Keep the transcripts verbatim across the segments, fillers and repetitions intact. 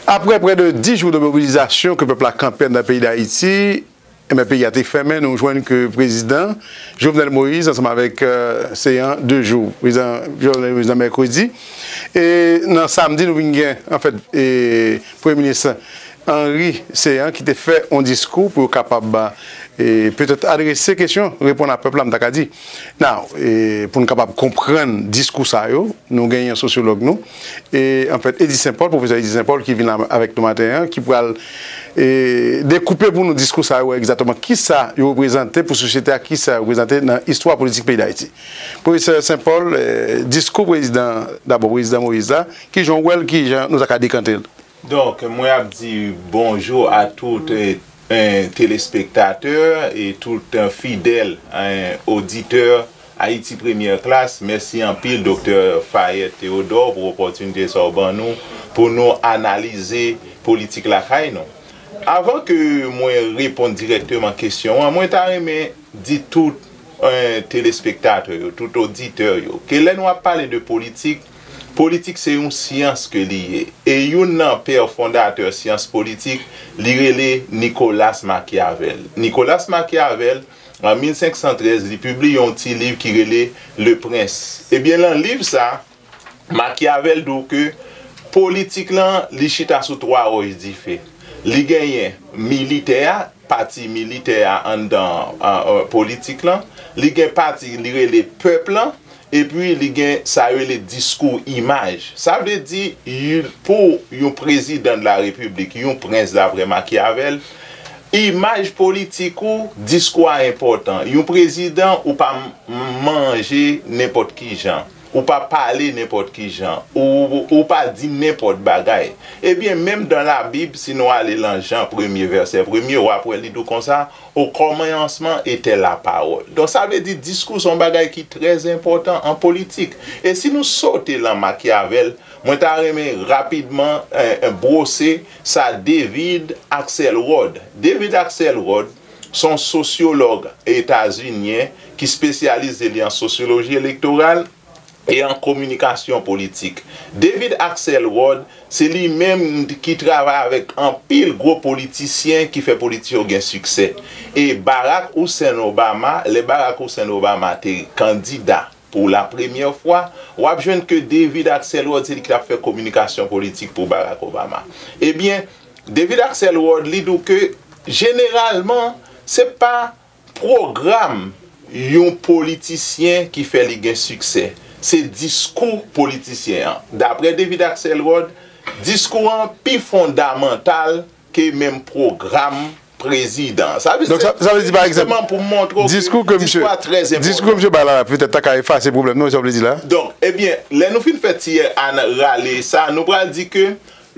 Apre prè de dis jou de mobilizasyon ke pèp la kanpe anndan peyi Dayiti, enben, peyi a te fèmen, nou jwenn ke prezidan Jovenel Moïse, ansanm avèk, euh, se an de jou, prezidan Jovenel Moïse nan mèkredi. E nan samdi, nou vin gen, anfèt, e, premye minis Henry Céant ki te fè yon diskou pou yo kapab, e, petèt adrese kesyon, reponn a pèp la, m ta ka di. Now, e, pou n kapab konprann diskou sa yo, nou genyen sosyològ nou, e, anfèt, Eddy Saint Paul, pwofesè Eddy Saint Paul ki vin la, avèk nou maten an, ki pral, e, dekoupe pou nou diskou sa yo, egzakteman kisa yo reprezante pou sosyete a, kisa yo reprezante nan istwa politik peyi Dayiti. Pwofesè Saint Paul, e, diskou prezidan, dabò prezidan Moïse la, kijan w wè l, kijan nou ta ka dekante l? Donk, mwen ap di bonjou a tout, eh, eh, telespektatè e tout, eh, fidèl, eh, oditè Ayiti Premyè Klas. Mèsi anpil, Doktè Fayette Théodore, pou opòtinite sa w ban nou pou nou analize politik lakay nou. Avan ke mwen reponn dirèkteman kesyon an, mwen ta renmen di tout, eh, telespektatè yo, tout oditè yo, ke lè nou ap pale de politik, politik se yon syans ke li ye. E youn nan pè fondatè syans politik, li rele Nicolas Machiavel. Nicolas Machiavel, an mil senk san trèz, li pibliye yon ti liv ki rele Le Prince. Ebyen, lan liv sa, Machiavel di w ke politik lan, li chita sou twa wòch dife. Li genyen militè a, pati militè a anndan, a, a, politik lan. Li gen pati li rele pèp lan. Epi li gen sa yo rele diskou imaj. Sa vle di, y- pou yon prezidan de la repiblik, yon prens daprè Machiavel, imaj politik ou, diskou a enpòtan. Yon prezidan, ou pa m- manje nenpòt ki jan. Ou pa pale nenpòt ki jan. Ou, ou pa di nenpòt bagay. Ebyen, menm dan Labib, si nou ale lan Jan premye, vèsè premye, w ap wè li di w konsa, Au commencement était la parole. Donk, sa vle di diskou se yon bagay ki trè enpòtan an politik. E si nou sote lan Machiavel, mwen ta renmen rapidman, eh, eh, bwose sa David Axelrod. David Axelrod, se yon sosyològ etazinyen ki espesyalize li an sosyoloji elektoral e an kominikasyon politik. David Axelrod, se li menm ki travay avèk anpil gwo politisyen ki fè politik yo gen siksè. E Barack Hussein Obama, lè Barack Hussein Obama te kandida pou la premyè fwa, w ap jwenn ke David Axelrod se li ki t ap fè kominikasyon politik pou Barack Obama. Ebyen, David Axelrod, li di w ke jeneralman, se pa pwogram yon politisyen ki fè li gen siksè. Se diskou politisyen an. Daprè David Axelrod, diskou an pi fondamantal ke menm pwogram prezidan. Sa vle di, Donk, sa, sa vle di, pa egzanp, jisteman pou montre w ke diskou ke misye, diskou a trè enpòtan. Diskou ke misye bay la, petèt ta ka efase pwoblèm nan, sa w vle di la. Donk, ebyen, lè nou fin fè ti an- rale sa, nou pral di ke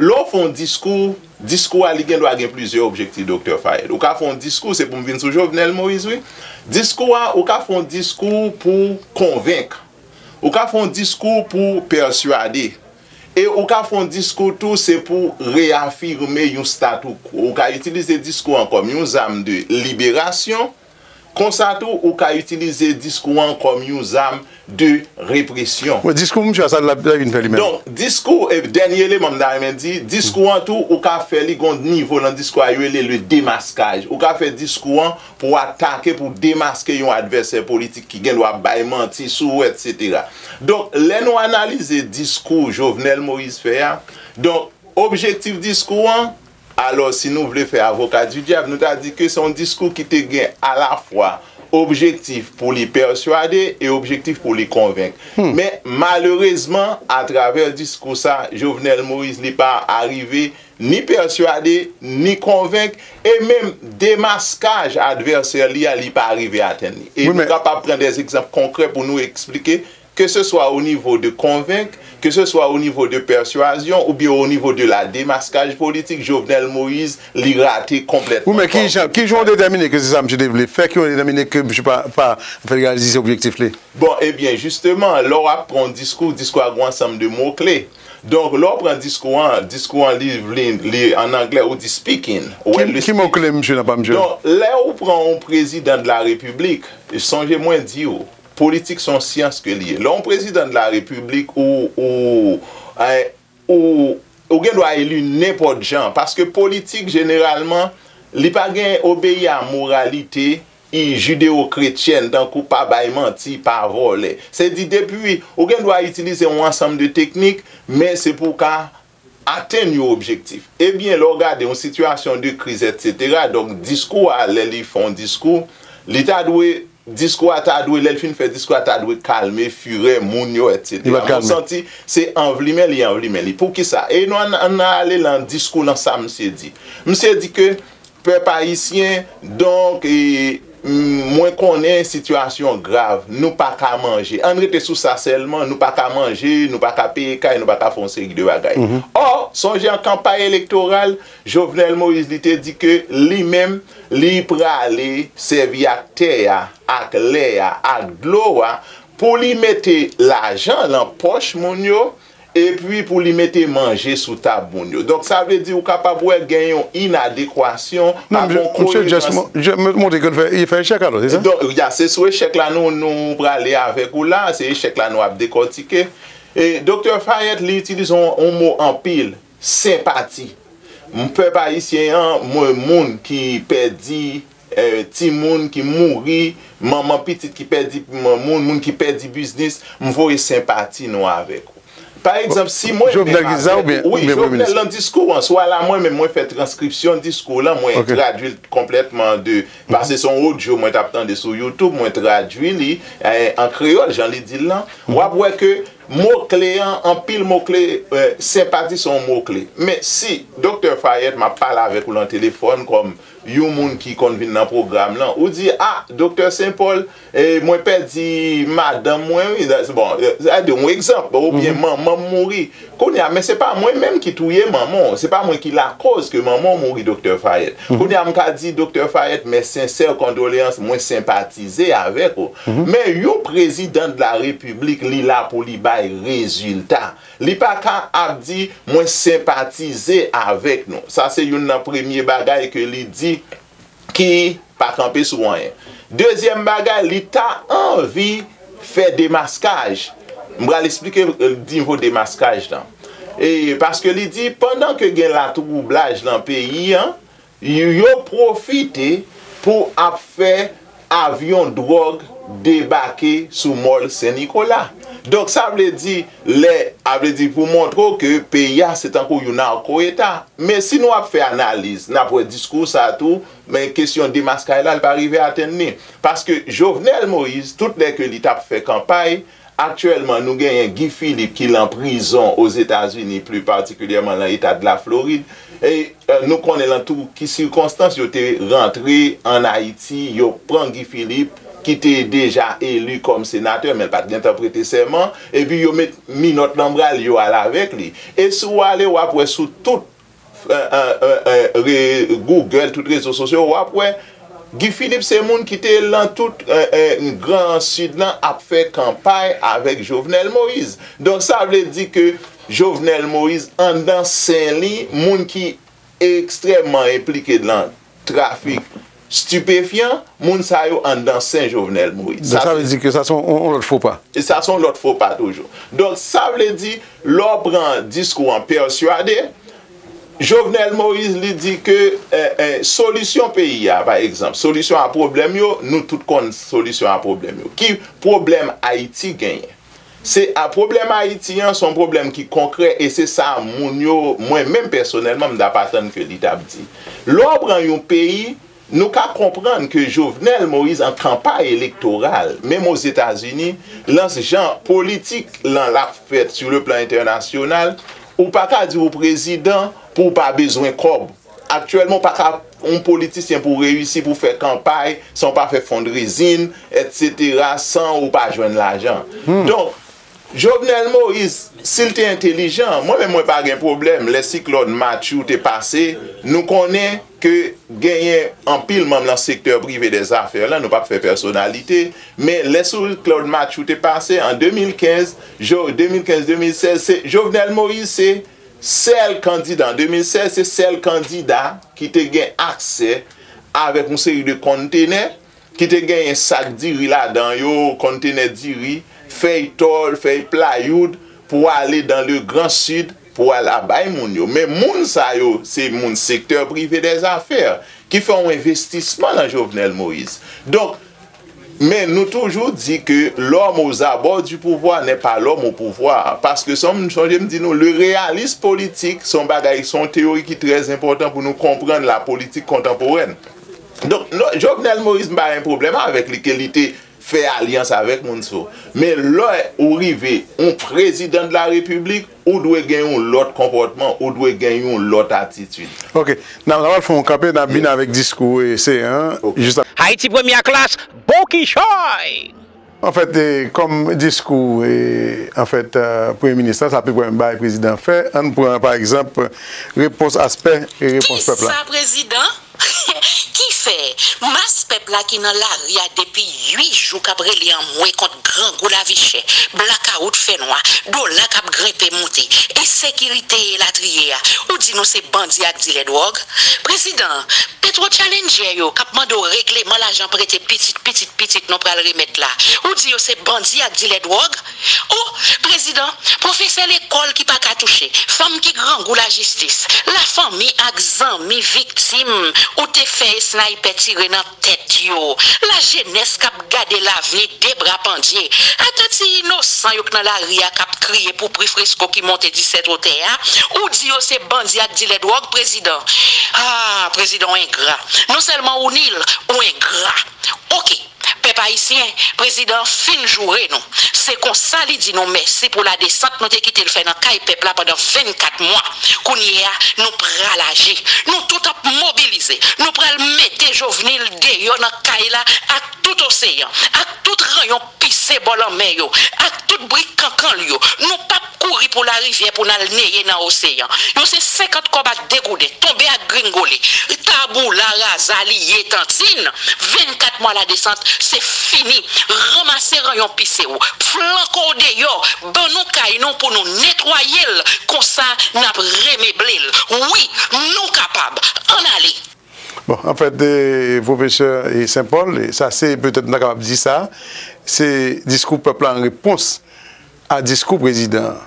lè w fè yon diskou, diskou a li gen dwa gen plizyè objektif, Doktè Fayed. Ou ka fè yon diskou, se pou m vin sou Jovenel Moïse, wi. Diskou a, ou ka fè yon diskou pou konvenk. Ou ka fè yon diskou pou pèswade. E ou ka fè yon diskou tou, se pou reyafime yon statu quo. Ou ka itilize diskou an kòm yon zam de liberasyon. Konsa tou, ou ka itilize diskou an kòm yon zam de represyon. Wi, diskou misye a, sa l ap vin fè li menm. Donk, diskou, e dènye eleman m ta renmen di, diskou an tou, ou ka fè li gon nivo lan diskou a, yo rele le demaskaj. Ou ka fè diskou an pou atake, pou demaske yon advèsè politik ki gen dwa bay manti sou ou, etsetera. Donk, lè nou analize diskou Jovenel Moïse fè a, donk, objektif diskou an, alò, si nou vle fè avoka di dyab, nou ta di ke se yon diskou ki te gen alafwa objektif pou li pèswade e objektif pou li konvenk. Men, malerezman, atravè diskou sa, Jovenel Moïse, li pa arive ni pèswade, ni konvenk, e menm demaskaj advèsè li a, li pa rive atenn li. E nou kapab pran de egzanp konkrè pou nou eksplike, ke se swa o nivo de konvenk, ke se swa o nivo de pèswazyon, oubyen o nivo de la demaskaj politik, Jovenel Moïse, li rate konplètman. Wi, men ki jan, ki jan w detèmine ke se sa misye te vle fè, ki jan w detèmine ke misye pa, pa fè l reyalize objektif li? Bon, ebyen, jisteman, lè w ap pran yon diskou, diskou a gon ansanm de mo kle. Donk, lè w pran diskou an, diskou an, li, li, li, an anglè, ou di speaking. Ou wè Ki, le ki mo kle misye nan pa misye? Donk, lè ou pran yon prezidan de la repiblik, sonje mwen di w, politik se yon syans ke li ye. Lè yon prezidan de la repiblik ou, ou, eh, ou Ou gen dwa eli nenpòt jan, paske politik, jeneralman, li pa gen obeyi a moralite i jidewo-kretyèn, tankou pa bay manti, pa vòlè. Se di, depi ou gen dwa itilize yon ansanm de teknik, men se pou w ka atenn yon objektif. Ebyen, lè w gade yon sitiyasyon de kriz, etsetera, donk, diskou a, lè li fè yon diskou, li ta dwe, diskou a ta dwe, lè l fin fè diskou a, ta dwe kalme firè moun yo, etsetera. Mwen santi se anvlimen li anvlimen li. Poukisa? E nou ann, ann ale nan diskou nan sa misye di. Misye di ke pèp ayisyen, donk, e, m, mwen konnen sitiyasyon grav, nou pa ka manje. Ann rete sou sa sèlman, nou pa ka manje, nou pa ka peye kay, nou pa ka fè yon seri de bagay. Ò, sonje an kanpay elektoral, Jovenel Moïse, li te di ke li menm, li prale sèvi ak tè a, ak lè a, ak dlo a, pou li mete lajan lan pòch moun yo, epi pou li mete manje sou tab moun yo. Donk, sa vle di ou kapab wè gen yon inadekwasyon, pa gen koerans. Non, misye just mo-, je, mo-, montre ke l fè, li fè echèk alò, se sa? Donk, ya, se sou echèk la nou, nou prale avèk ou la, se echèk la nou ap dekòtike. E Doktè Fayette, li itilize yon, yon mo anpil, senpati. M, pèp ayisyen an, mwen, moun ki pèdi, eh, timoun ki mouri, manman pitit ki pèdi m, moun, moun ki pèdi biznis, m voye senpati nou avèk ou. Pa egzanp, si mwen menm avèk ou, wi, Jovenel, nan diskou an, swa la mwen menm mwen fè transkripsyon diskou lan, mwen tradui l konplètman de, paske se yon odyo mwen t ap tande sou YouTube, mwen tradui li, eh, an kreyòl, jan li di l lan, w ap wè ke mo kle an, anpil mo kle, eh, senpati se yon mo kle. Men si Doktè Fayette, m ap pale avèk ou lan telefòn kòm yon moun ki konn vin nan pwogram lan, ou di, "A, Doktè Saint Paul, e, mwen pèdi madanm mwen, wi." Bon, e, sa di yon egzanp, oubyen manman m mouri. Kounye a, men se pa mwen menm ki touye manman w, se pa mwen ki lakòz ke manman w mouri, Doktè Fayette. Kounye a, m ka di, "Doktè Fayette, mes sincères condoléances, mwen senpatize avèk ou." Men yon prezidan de la repiblik, li la pou li bay rezilta. Li pa ka ap di, "Mwen senpatize avèk nou." Sa se youn nan premye bagay ke li di ki pa kanpe sou anyen. Dezyèm bagay, li ta anvi fè demaskaj. M pral eksplike, eh, nivo demaskaj lan. E paske li di, pandan ke gen latwoublaj lan peyi an, yo, yo pwofite pou ap fè avyon dwòg debake sou mòl Sen Nikola. Donk, sa vle di, lè, sa vle di pou montre w ke peyi a se tankou yon narko-eta. Men si nou ap fè analiz, n ap wè diskou sa a tou, men kesyon demaskaj la, li pa rive atenn li. Paske Jovenel Moïse, tout lè ke li t ap fè kanpay, aktyèlman, nou genyen Guy Philippe ki lan prizon Ozetazini, pli patikilyèman lan eta de la Florid. E, eh, nou konnen lan tou ki sikonstans yo te rantre ann Ayiti, yo pran Guy Philippe, ki te deja eli kòm senatè, men l pa t gentan prete sèman, epi yo met minòt lan bra l, yo al avèk li. E si w ale, w ap wè sou tout, eh, eh, eh, eh, re-, Google, tout rezo sosyo, w ap wè Guy Philippe se moun ki te lan tout, eh, eh, Gran Sid lan ap fè kanpay avèk Jovenel Moïse. Donk, sa vle di ke Jovenel Moïse anndan sen li, moun ki ekstrèmman enplike lan trafik stipefyan, moun sa yo anndan sen Jovenel Moïse. Donk, sa vle di ke sa se yon, yon lòt fo pa. E sa se yon lòt fo pa toujou. Donk, sa vle di, lè w pran diskou an pèswade, Jovenel Moïse, li di ke, eh, eh, solisyon peyi a, pa egzanp, solisyon a pwoblèm yo, nou tout konn solisyon a pwoblèm yo. Ki pwoblèm Ayiti genyen? Se a, pwoblèm Ayiti an, se yon pwoblèm ki konkrè e se sa moun yo, mwen menm pèsonèlman, m t ap atann ke li t ap di. Lè w pran yon peyi, nou ka konprann ke Jovenel Moïse an kanpay elektoral, menm Ozetazini, lan jan politik lan l ap fèt sur le plan international, ou pa ka di ou prezidan pou w pa bezwen kòb. Aktyèlman, ou pa ka yon politisyen pou w reyisi pou w fè kanpay san w pa fè fundraising, etsetera, san ou pa jwenn lajan. Donk, Jovenel Moïse, si l te entelijan, mwen menm mwen pa gen pwoblèm. Lè siklòn Matthew te pase, nou konnen ke genyen anpil manm nan sektè prive dèzafè lan, nou p ap fè pèsonalite, men lè siklòn Matthew te pase an de mil kenz, Jo-, de mil kenz, de mil sèz, se Jovenel Moïse, se sèl kandida, an de mil sèz, se sèl kandida ki te gen aksè avèk yon seri de kontenè ki te genyen sak diri ladan yo, kontenè diri, fèy tòl, fèy playoud, pou ale dans le Grand Sud, pou al abay moun yo. Men moun sa yo, se moun sektè prive dèzafè ki fè yon envestisman nan Jovenel Moïse. Donk, men nou toujou di ke l'homme aux abords du pouvoir n'est pas l'homme au pouvoir. Paske sonje m di nou, le réalisme politique, se yon bagay, se yon teyori ki trè enpòtan pou nou konprann la politik kontanporèn. Donk, Jovenel Moïse, m pa gen pwoblèm avèk li, ke li te fè alyans avèk moun sa yo. Men lè ou rive yon prezidan de la repiblik, ou dwe gen yon lòt konpòtman, ou dwe gen yon lòt atitid. Ok, n ap, n ap fè yon kanpe, n ap vin avèk diskou e se an. Ok. Jis ap- Haïti Première Classe, bon kichòy! Anfèt, e, kòm diskou, e, anfèt, e, premye minis la, sa pi premye bagay prezidan fè, ann pran, pa egzanp, repons aspè e repons pèp la. Kisa prezidan? Ki fè mas pèp la ki nan lari a depi uit jou k ap rele anmwe kont grangou lavi chè, blakawout fènwa, dola k ap grenpe moute, ensekirite elatriye a, ou di nou se bandi ak dilè dwòg? Prezidan, Petro Challenger yo k ap mande w regleman lajan prete pitit pitit pitit nou pral remèt la, ou di yo se bandi ak dilè dwòg? O, prezidan, pwofesè lekòl ki pa ka touche, fanm ki grangou lajistis, lafanmi ak zanmi viktim ou te fè esnaypè tire nan tèt yo, lajenès k ap gade lavni de bra pandye, ata ti inosan yo k nan lari a k ap kriye pou pri fresko ki monte disèt wotè a, ou di yo se bandi ak dilè dwòg, prezidan. A, prezidan, w engra. Non sèlman ou nil, ou engra. Oke. Pèp ayisyen, prezidan an fin joure nou. Se konsa li di nou mèsi pou ladesant nou te kite l fè nan kay pèp la pandan vennkat mwa. Kounye a, nou pral aji. Nou tout ap mobilize. Nou pral mete Jovenel deyò nan kay la ak tout oseyan, ak tout ranyon pise bò lanmè yo, ak tout bri kankan l yo. Nou p ap kouri pou larivyè pou n al neye nan oseyan. Yo se senkant kòb ak de gouden, tonbe ak gringole. Taboula raza li ye, tantin. Vennkat mwa ladesant, se fini. Ranmase ranyon pise w, flanke w deyò, ban nou kay nou pou nou netwaye l. Konsa, n ap remeble l. Wi, nou kapab. Ann ale! Bon, anfèt, e, pwofesè, e, Saint Paul, e, sa se, petèt, nou ta kapab di sa, se diskou pèp la an repons a diskou prezidan an.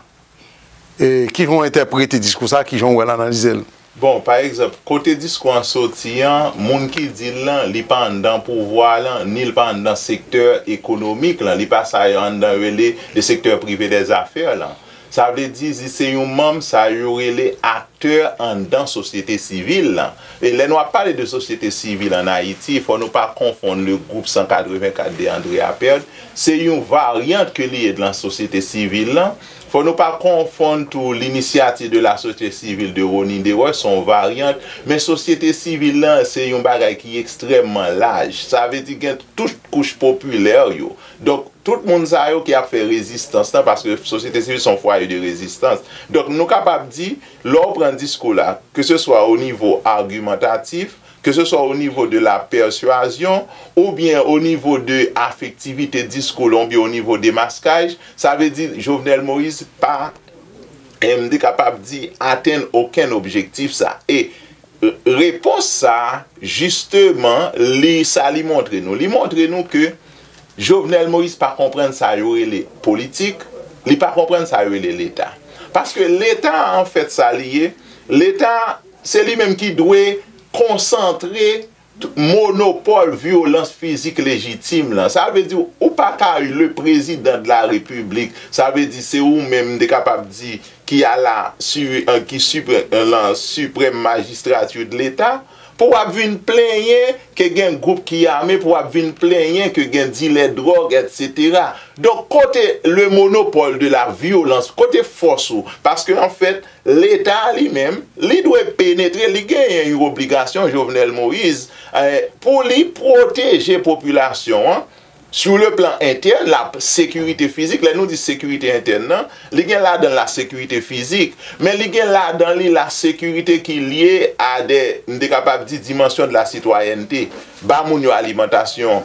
E, kijan w entèprete diskou sa a, kijan w wè l, analize l? Bon, pa egzanp, kote diskou an soti an, moun ki di l lan, li pa anndan pouvwa lan, ni l pa anndan sektè ekonomik lan, li pa sa yo anndan rele le secteur privé des affaires lan. Sa vle di, li se yon manm sa yo rele aktè anndan sosyete sivil lan. E lè nou ap pale de sosyete sivil ann Ayiti, fò nou pa konfonn le groupe cent quatre-vingt-quatre de André Appert. Se yon varyant ke li ye de lan sosyete sivil lan. Fò nou pa konfonn tou l'initiative de la société civile de Rony Desroches, se yon varyant. Men sosyete sivil lan, se yon bagay ki ekstrèmman laj. Sa vle di gen tout kouch popilè yo. Donk, tout moun sa yo ki ap fè rezistans lan, paske sosyete sivil se yon fwaye de rezistans. Donk, nou kapab di, lè w pran diskou la, ke se swa o nivo agimantatif, ke se swa o nivo de la pèswazyon, oubyen o nivo de afektivite diskou la, oubyen o nivo demaskaj, sa vle di Jovenel Moïse pa, eh, m te kapab di, atenn okenn objektif sa. E, e, repons sa, jisteman, li, sa li montre nou. Li montre nou ke Jovenel Moïse pa konprann sa yo rele politik, li pa konprann sa yo rele Leta. Paske Leta, anfèt, sa li ye, Leta, se li menm ki dwe konsantre t-, monopòl vyolans fizik lejitim lan. Sa vle di, ou pa ka le président de la République, sa vle di, se ou menm, m te kapab di, ki a la, su-, euh, ki suprè-, euh, la suprême magistrature de l'État, pou w ap vin plenyen ke gen gwoup ki ame, pou w ap vin plenyen ke gen dilè dwòg, et cetera. Donk, kote le monopole de la violence, kote fòs ou? Paske, anfèt, Leta li menm, li dwe penetre, li genyen yon obligasyon, Jovenel Moïse, eh, pou li pwoteje popilasyon an, sur le plan interne, la sécurité physique, lè nou di sekirite entèn nan, li gen ladan l la sécurité physique, men li gen ladan li la sécurité ki lye a de, m te kapab di, dimansyon de la citoyenneté. Ba moun yo alimantasyon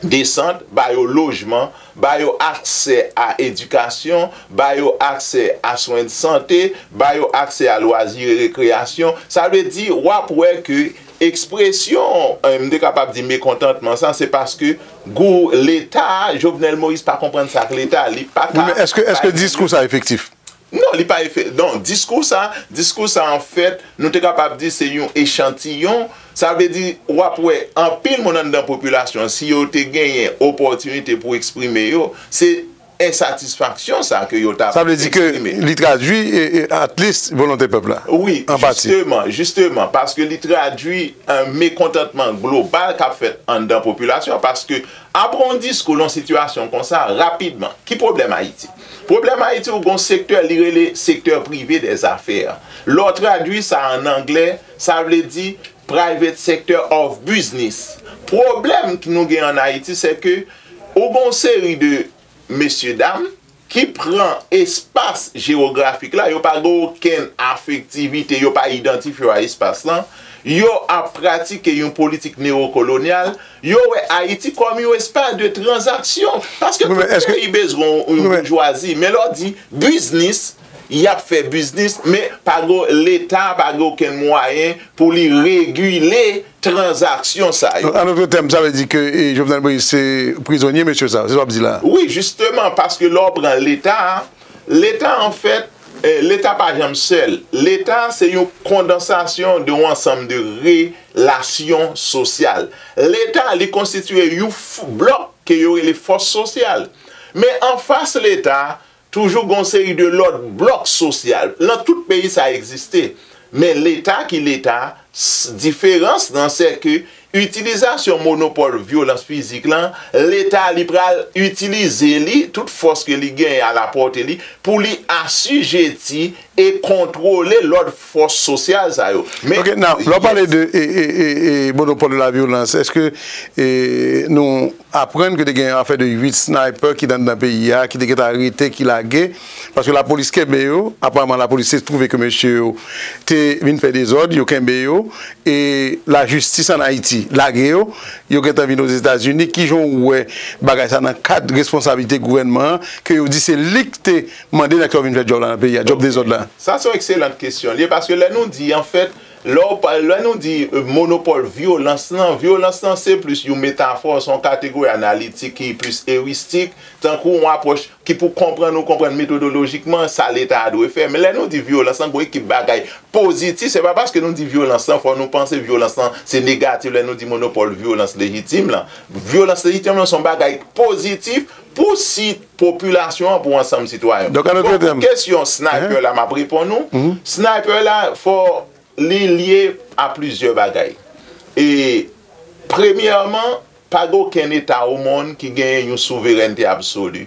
desant, ba yo lojman, ba yo aksè a edikasyon, ba yo aksè a swen de sante, ba yo aksè a lwazi e rekreyasyon. Sa vle di, w ap wè ke ekspresyon, eh, m te kapab di mekontantman sa, se paske gou Leta a, Jovenel Moïse pa konprann sa k Leta, li pa ka. Wi, men èske, èske diskou sa efektif? Non, li pa efektif. Donk, diskou sa, diskou sa, anfèt, nou te kapab di se yon echantiyon. Sa vle di, w ap wè anpil moun anndan popilasyon, si yo te genyen opòtinite pou eksprime yo, se ensatisfaksyon sa ke yo t ap eksprime. Sa vle di ke li tradui, e, e, at least, volonte pèp la. Wi, an pati. Jisteman, jisteman, paske li tradui yon mekontantman global k ap fèt anndan popilasyon, paske apre yon diskou nan yon sitiyasyon konsa, rapidman, ki pwoblèm Ayiti? Pwoblèm Ayiti, ou gen yon sektè, li rele sektè prive dè zafè. Lè w tradui sa an anglè, sa vle di private sector of business. Pwoblèm ki nou gen an Ayiti, se ke ou gen yon seri de mesye dam ki pran espas jewografik la, yo pa gen okenn afektivite, yo pa idantifye yo a espas lan, yo ap pratike yon politik newokolonyal, yo wè Ayiti kòm yon espas de tranzaksyon. Paske tout peyi bezwen yon boujwazi, men lè w di biznis, y ap fè biznis, men pa gen, Leta pa gen okenn mwayen pou li regile tranzaksyon sa yo. An dòt tèm, sa vle di ke, e, Jovenel Moïse se prizonye mesye sa, se sa w ap di la a? Wi, jisteman, paske lè w pran Leta a, Leta, anfèt, e, Leta pa janm sèl. Leta se yon kondansasyon de yon ansanm de relasyon sosyal. Leta, li konstitiye yon blòk ke yo rele fòs sosyal. Men anfas Leta, toujou gen yon seri de lòt blòk sosyal. Nan tout peyi sa egziste. Men Leta ki Leta, diferans lan se ke itilizasyon monopòl vyolans fizik lan, Leta li pral itilize li, tout fòs ke li genyen alapòte li, pou li asijeti e kontwole lòt fòs sosyal sa yo. Men, ok, now, lè w pale de e, e, e, e, monopòl de la vyolans, èske e, nou aprann ke te gen afè de uit sniper ki t anndan peyi a, ki te gentan arete, ki lage, paske lapolis kenbe yo, aparaman lapolis te twouve ke mesye yo te vin fè dezòd, yo kenbe yo, e lajistis ann Ayiti lage yo, yo gentan vin Ozetazini, kijan w wè bagay sa nan kad responsablite gouvènman an, ke yo di se li k te mande nèg sa yo vin fè djòb la nan peyi a, djòb dezòd la? Sa se yon ekselan kesyon li ye, paske lè nou di, anfèt, lè w pa, lè nou di, e, monopòl vyolans lan, vyolans lan se plis yon metafò, se yon kategori analitik ki plis eristik, tankou yon apwòch ki pou konprann ou konprann metodolojikman sa Leta a dwe fè. Men lè nou di vyolans lan, gen yon ekip bagay pozitif, se pa paske nou di vyolans lan, fò nou panse vyolans lan se negatif lè nou di monopòl vyolans lejitim lan. Vyolans lejitim lan se yon bagay pozitif pou si popilasyon an, pou ansanm sitwayen. Donk, an dòt tèm, kesyon sniper la, m ap reponn ou. Sniper la, fò li lye a plizyè bagay. E, premyèman, pa gen okenn eta o monn ki genyen yon souverènte absoli.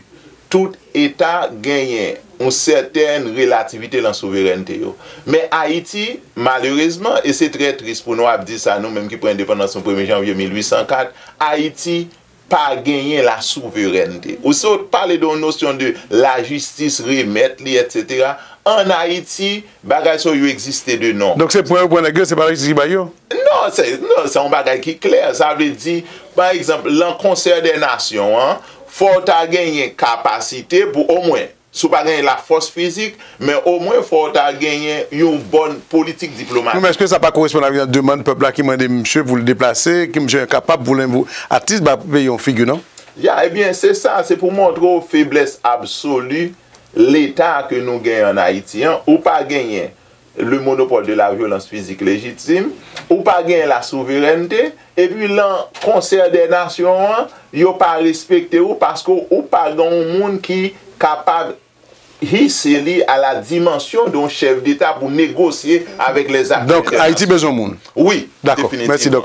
Tout eta genyen yon sètèn relativite nan souverènte yo. Men Ayiti, malerezman, e se trè tris pou nou ap di sa, nou menm ki pran endepandans nou premye janvye mil uit san kat, Ayiti pa genyen la souverènte. Ou sot pale de yon nosyon de lajistis, remèt li, etsetera. Ann Ayiti, bagay sa yo egziste de non. Donk se pran yo pran nèg yo, se pa lajistis ki bay yo? Non, se, non, se yon bagay ki klè. Sa vle di, pa egzanp, lan konsè dè nasyon an, fò w ta genyen kapasite pou omwen, si w pa genyen lafòs fizik, men omwen fò w ta genyen yon bòn politik diplomatik. Wi, men èske sa pa koresponn avèk demann pèp la ki mande misye pou l deplase, ki misye enkapab pou l envo-, at least ba peyi yon figi, non? Ya, ebyen, se sa, se pou montre w feblès absoli Leta ke nou genyen ann Ayiti an, ou pa genyen le monopole de la violence physique légitime, ou pa genyen la souverènte, epi lan konsè dè nasyon an, yo pa respekte ou paske ou pa gen yon moun ki kapab hisse li à la dimension de yon chèf deta pou negosye avèk lè aktè entènasyonal. Donk, Ayiti bezwen yon moun. Wi, definitivman. Dakò. Mèsi, Dòk.